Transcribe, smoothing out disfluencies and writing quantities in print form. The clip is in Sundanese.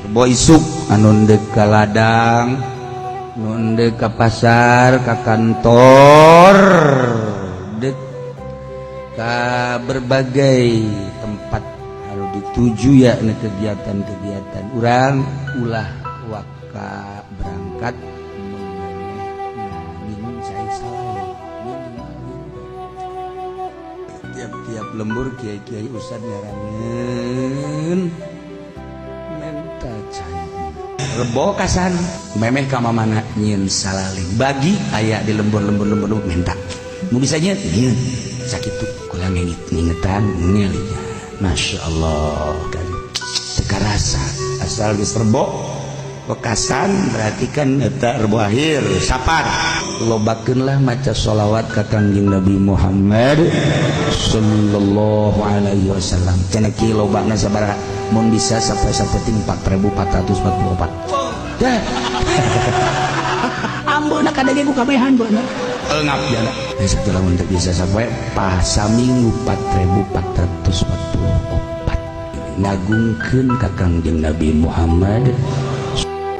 Rebo isuk anu ndek ka ladang, nu ndek ka pasar, ka kantor, dek ka berbagai tempat anu dituju ya ini kegiatan-kegiatan urang, ulah waka berangkat minum cai salaling. Tiap-tiap lembur kiai-kiai, ustad nyarankeun menta cai. Rebo kasan memeh ka mamana nyieun salaling, bagi aya di lembur-lembur, lembur menta nu bisa nyieun, nyieun sakitu. Kula ngingit ngingetan ngelinya, Masya Allah, kali teu karasa asal geus rebo wekasan, berarti kan eta rebo akhir Sapar. Lobakeun lah maca sholawat ka Kangjeng Nabi Muhammad sallallahu alaihi wasallam. Cenah ki lobana sabaraha? Mun bisa sampai sapeting 4444 dah. Ambeuna kadege ku kabehan beuna engap jana. Satu, lamun teu bisa sampai pas saminggu 4444 ngagungkeun ka Kangjeng Nabi Muhammad.